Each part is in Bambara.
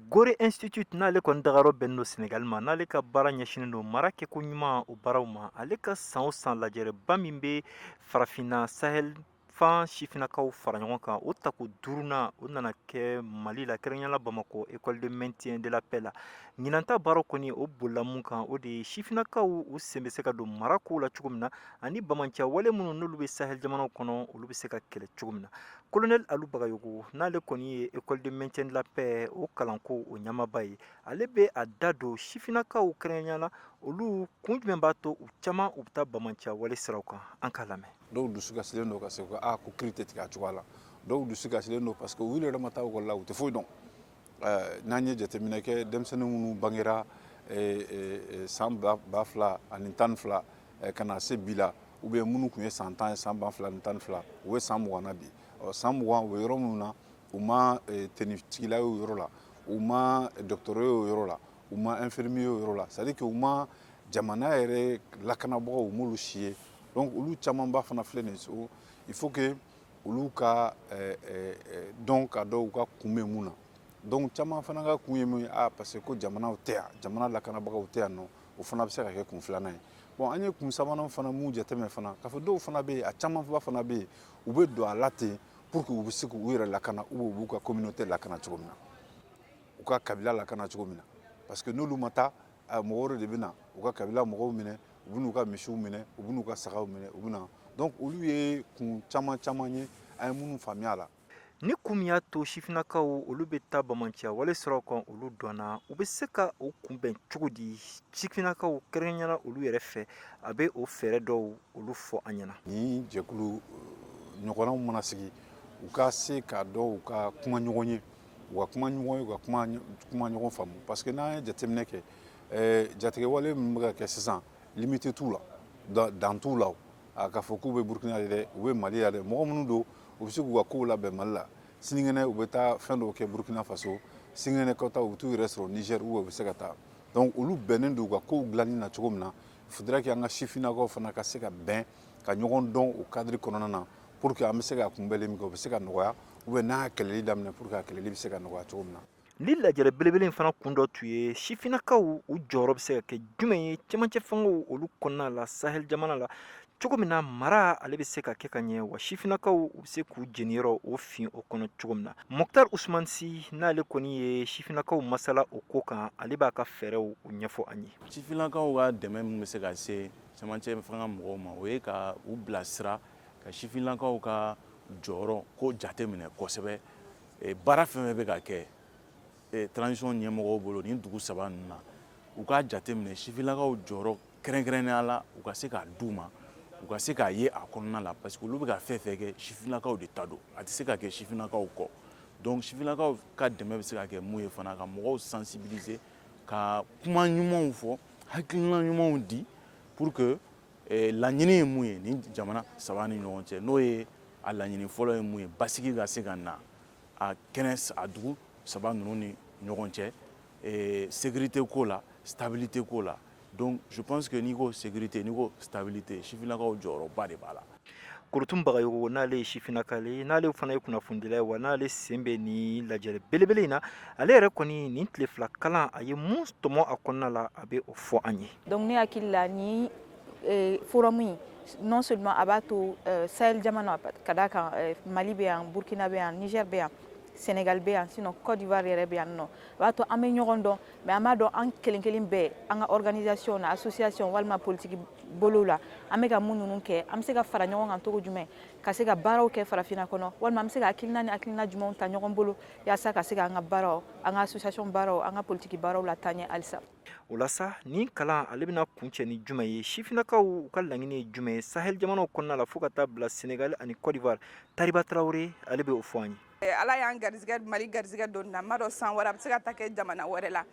Gorée Institute, n'ale kɔni dagayɔrɔ bɛnnen don Senegal ma, n'ale ka baara ɲɛsinnen don mara kɛko ɲuman o baaraw ma, ale ka san o san lajɛrɛba min bɛ Farafinna Sahel fan sifinnakaw fara ɲɔgɔn kan, o tako duurunan o nana kɛ Mali la, kɛrɛnkɛrɛnnenya la Bamakɔ, École de maintien de la paix la. Ɲinan ta baara kɔni, o bolila mun kan, o de ye sifinnakaw u sen bɛ se ka don mara kow la cogo min na, ani banbaanciya wale minnu n'olu bɛ Sahel jamanaw kɔnɔ, olu bɛ se ka kɛlɛ cogo min na. Colonel Alu Bagayogo, n'ale kɔni ye École de maintien de la paix o kalanko o ɲɛmaaba ye, ale bɛ a da don sifinnakaw, kɛrɛnkɛrɛnnenya la olu kun jumɛn b'a to u caman u bɛ taa banbaanciya wale siraw kan. An k'a lamɛn. Dɔw dusu kasilen don ka se ko aa ko kiri tɛ tigɛ a cogoya la. Dɔw dusu kasilen don parce que u yɛrɛ ma taa ekɔli la, u tɛ foyi dɔn. N'an ye jateminɛ kɛ, denmisɛnnin minnu bangera san 2012 ka na se bi la, ou bien minnu tun ye san 10 ye san 2012, u bɛ san 20 na bi. Ɔ san 20, u bɛ yɔrɔ minnu na, u ma tenitigila ye o yɔrɔ la, u ma dɔgɔtɔrɔ ye o yɔrɔ la, u ma infirmier ye o yɔrɔ la, c'est à dire que u ma jamana yɛrɛ lakanabagaw, u m'olu si ye. Donc olu camanba fana filɛ nin ye, il faut que olu ka dɔn ka dɔn u ka kun bɛ mun na. Donc caman fana ka kun ye mun ye? Ah, parce que ko jamanaw tɛ yan, jamana lakanabagaw tɛ yan nɔ. O fana bɛ se ka kɛ kun filanan ye. Bon, an ye kun sabanan fana mun jateminɛ fana, k'a fɔ dɔw fana bɛ yen, a camanba fana bɛ yen, u bɛ don a la ten pour que u bɛ se k'u yɛrɛ lakana ou u b'u ka communauté lakana cogo min na, u ka kabila lakana cogo min na, parce que n'olu ma taa, mɔgɔ wɛrɛ de bɛ na u ka kabila mɔgɔw minɛ, u bɛ n'u ka misiw minɛ, u bɛ n'u ka sagaw minɛ, u bɛ na. Donc olu ye kun caman caman ye an ye minnu faamuya a la. Ni kun min y'a to sifinnakaw olu bɛ taa banbaanciya wale siraw kan, olu dɔnna. U bɛ se ka o kunbɛn cogo di? Sifinnakaw, kɛrɛnkɛrɛnnenya la olu yɛrɛ fɛ, a bɛ o fɛɛrɛ dɔw olu fɔ an ɲɛna. Ni jɛkulu ɲɔgɔnnaw mana sigi, u ka se k'a dɔn u ka kuma ɲɔgɔn ye, u ka kuma ɲɔgɔn ye, u ka kuma ɲɔgɔn faamu, parce que n'an ye jateminɛ kɛ, jatigɛwale min bɛ ka kɛ sisan, limite t'u la, dan t'u la. A k'a fɔ k'u bɛ Burukina de dɛ, u bɛ Mali la dɛ, mɔgɔ minnu don, u bɛ se k'u ka kow labɛn Mali la, sinikɛnɛ u bɛ taa fɛn dɔw kɛ Burukina Faso, sinikɛnɛ kɔta u bɛ t'u yɛrɛ sɔrɔ Niger, ou u bɛ se ka taa. Donc olu bɛnnen don u ka kow dilanni na cogo min na, il faudrait que an ka sifinnakaw fana ka se ka bɛn ka ɲɔgɔn dɔn o cadre kɔnɔna na, pour que an bɛ se ka kunbɛnli min kɛ, o bɛ se ka nɔgɔya, ou bien n'a kɛlɛli daminɛ, pour que a kɛlɛli bɛ se ka nɔgɔya cogo min na. Ni lajɛrɛ belebele in fana kun dɔ tun ye sifinnakaw u jɔyɔrɔ bɛ se ka kɛ jumɛn ye cɛmancɛ fangaw olu kɔnɔna la, Sahel jamana la cogo min na, mara ale bɛ se ka kɛ ka ɲɛ, wa sifinnakaw u bɛ se k'u jeniyɔrɔ o fin o kɔnɔ cogo min na. Mɔkitar Usman Si, n'ale kɔni ye sifinnakaw masala o ko kan, ale b'a ka fɛɛrɛw o ɲɛfɔ an ye. Sifinnakaw ka dɛmɛ min bɛ se ka se cɛmancɛ fanga mɔgɔw ma, o ye ka u bilasira, ka sifinnakaw ka jɔyɔrɔ ko jateminɛ kosɛbɛ. Baara fɛn fɛn bɛ ka kɛ transition ɲɛmɔgɔw bolo nin dugu saba ninnu na, u k'a jateminɛ sifinnakaw jɔyɔrɔ kɛrɛnkɛrɛnnenya la, u ka se k'a d'u ma, u ka se k'a ye a kɔnɔna la, parce que olu bɛ ka fɛn fɛn kɛ, sifinnakaw de ta don, a tɛ se ka kɛ sifinnakaw kɔ. Donc sifinnakaw ka dɛmɛ bɛ se ka kɛ mun ye fana? Ka mɔgɔw sensibiliser, ka kuma ɲumanw fɔ, hakilina ɲumanw di, pour que laɲini ye mun ye nin jamana saba ni ɲɔgɔn cɛ, n'o ye a laɲini fɔlɔ ye mun ye, basigi ka se ka na a kɛnɛ a dugu saba ninnu ni ɲɔgɔn cɛ, sécurité ko la, stabilité ko la. Donc je pense que n'i ko sécurité, n'i ko stabilité, sifinnakaw jɔyɔrɔba de b'a la. Korotum Bagayogo, n'ale ye sifinnaka ye, n'ale fana ye kunnafonidila ye, wa n'ale sen bɛ nin lajɛrɛ belebele in na, ale yɛrɛ kɔni nin tile 2 kalan, a ye mun tɔmɔ a kɔnɔna la, a bɛ o fɔ an ye. Donc ne hakili la, ni forum in, non seulement a b'a to Sahel jamana, ka d'a kan Mali bɛ yan, Burkina bɛ yan, Niger bɛ yan, Sénégal bɛ yan, sinon Côte d'Ivoire yɛrɛ bɛ yan nɔ, a b'a to an bɛ ɲɔgɔn dɔn, mais an b'a dɔn an kelen kelen bɛɛ, an ka organisation na, association walima politique bolo la, an bɛ ka mun ninnu kɛ, an bɛ se ka fara ɲɔgɔn kan cogo jumɛn ka se ka baaraw kɛ Farafinna kɔnɔ, walima an bɛ se ka hakilina ni hakilina jumɛnw ta ɲɔgɔn bolo yaasa ka se ka an ka baaraw, an ka association baaraw, an ka politique baaraw la taa ɲɛ halisa. O la sa, nin kalan ale bɛna kuncɛ ni jumɛn ye? Sifinnakaw u ka laɲini ye jumɛn ye Sahel jamanaw kɔnɔna la, fo ka taa bila Sénégal ani Côte d'Ivoire? Tariba Tarawele, ale bɛ o fɔ an ye. Ala y'an garisɛgɛ, Mali garisɛgɛ don na, n b'a dɔn san wɛrɛ a bɛ se ka taa kɛ jamana wɛrɛ la.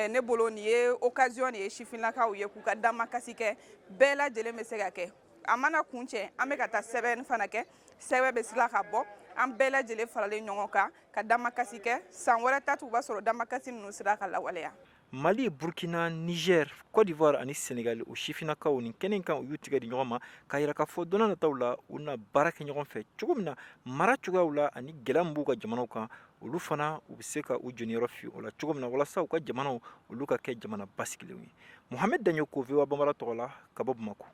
Ne bolo, nin ye occasion de ye sifinnakaw ye k'u ka damakasi kɛ. Bɛɛ lajɛlen bɛ se ka kɛ. A mana kun cɛ, an bɛ ka taa sɛbɛn fana kɛ, sɛbɛn bɛ sila ka bɔ, an bɛɛ lajɛlen faralen ɲɔgɔn kan ka damakasi kɛ. San wɛrɛ ta tun b'a sɔrɔ damakasi ninnu sera ka lawaleya. Mali, Burkina, Niger, Côte d'Ivoire ani Sénégal, o sifinnakaw nin kɛnɛ kan, u y'u tigɛ di ɲɔgɔn ma k'a yira k'a fɔ don nataw la, u na baara kɛ ɲɔgɔn fɛ cogo min na mara cogoyaw la ani gɛlɛya min b'u ka jamanaw kan. Olu fana, u bɛ se ka u jɔyɔrɔ fi o la cogo min na, walasa u ka jamanaw, olu ka kɛ jamana basigilenw ye. Mohamed Daɲɔ ko, VOA Bambara tɔgɔ la, ka bɔ Bamakɔ.